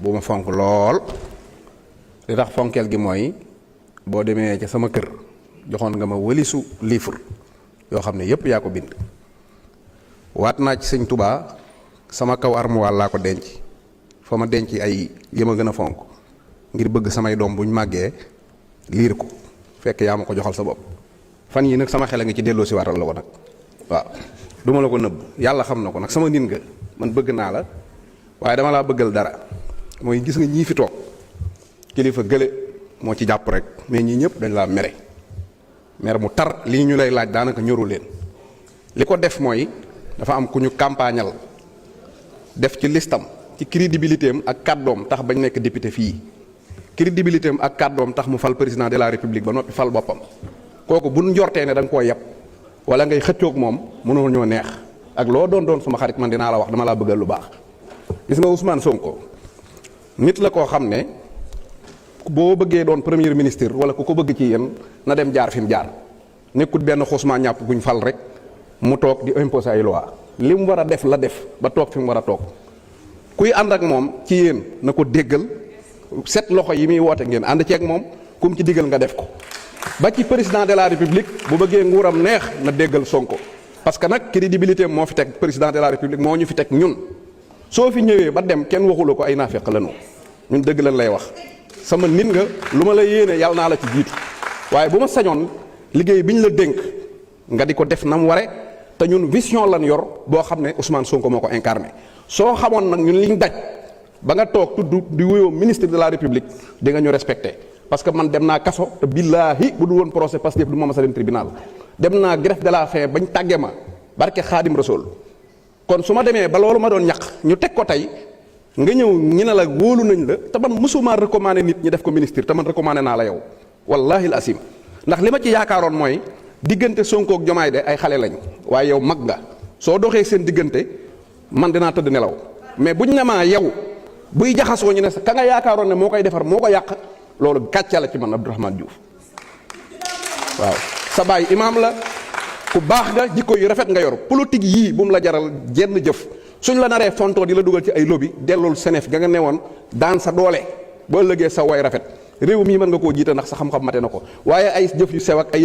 bu ma fonk lool li tax fonkeel gi mooy boo demee ca sama kër joxoon nga ma wëlisu livre yoo xam ne yépp yaa ko bind waat naa ci sëñ Touba sama kaw armoire laa ko denc fa ma denc ay yema gën a fonk ngir bëgg samay doom buñ màggee liir ko fekk yaa ma ko joxal sa bopp fan yi nag sama xel a ngi ci delloo si waatal la ko nag waaw duma la ko nëbb yàlla xam na ko nag sama nit nga man bëgg naa la waaye dama laa bëggal dara mooy gis nga ñii fi toog kilifa gële moo ci jàpp rek mais ñii ñëpp dañ laa mere mu tar lii ñu lay laaj daanaka ñoru leen li ko def mooy dafa am ku ñu campagnal def ci listam ci crédibilité am ak kàddoom tax bañ nekk député fii crédibilité am ak kàddoom tax mu fal président de la république ba noppi fal boppam kooku bu njortee ne da nga koo yeb wala ngay xëccoog moom mënoo ñoo neex ak loo doon suma xarit man dinaa la wax dama laa bëggal lu baax. gis nga Ousmane Sonko nit la koo xam ne boo bëggee doon premier ministre wala ku ko bëgg ci yéen na dem jaar fi mu jaar nekkut benn xusmaa ñàpp guñ fal rek mu toog di imposer ay loi li mu war a def la def ba toog fi mu war a toog kuy ànd ak moom ci yéen na ko déggal set loxo yi muy woote ngeen ànd ceeg moom kum ci digal nga def ko ba ci président de la république bu bëggee nguuram neex na déggal Sonko parce que nag crédibilité moo fi teg président de la république moo ñu fi teg ñun soo fi ñëwee ba dem kenn waxula ko ay naafeq lañu ñun dëgg lañ lay wax sama nit nga lu ma la yéene yàlla naa la ci jiitu waaye bu ma sañoon liggéey bi ñu la dénk nga di ko def na mu ware te ñun vision lan yor boo xam ne Ousmane Sonko moo ko incarné soo xamoon nag ñun liñ daj ba nga toog tudd di wuyoo ministre de la république di nga ñu respecté parce que man dem naa kaso te billaahi bu du woon procès Pastef du ma sa dem tribunal dem naa greffe de la faim bañ tàggee ma barke Xaadim Rasool kon su ma demee ba loolu ma doon ñaq ñu teg ko tey nga ñëw ñi ne la wóolu nañ la te man mësuma recommandé nit ñi def ko ministre te man recommandé naa la yow wallahi asim ndax li ma ci yaakaaroon mooy diggante Sonko ak Jomaay de ay xale lañ waaye yow mag nga soo doxee seen diggante man dinaa tëdd nelaw mais buñ ne maa yow buy jaxasoo ñu ne sa ka nga yaakaaroon ne moo koy defar moo ko yàq loolu gàcce la ci man Abdourahmane Diouf waaw sa baay imaam la ku baax nga jikko yu rafet nga yor politique yii bu mu la jaral jenn jëf suñ la naree fontoo di la dugal ci ay lobby dellool Senef ga nga newoon daan sa doole boo ëllëgee sa way rafet réew mii mën nga koo jiite ndax sa xam-xam mate na ko waaye ay jëf yu sew ak ay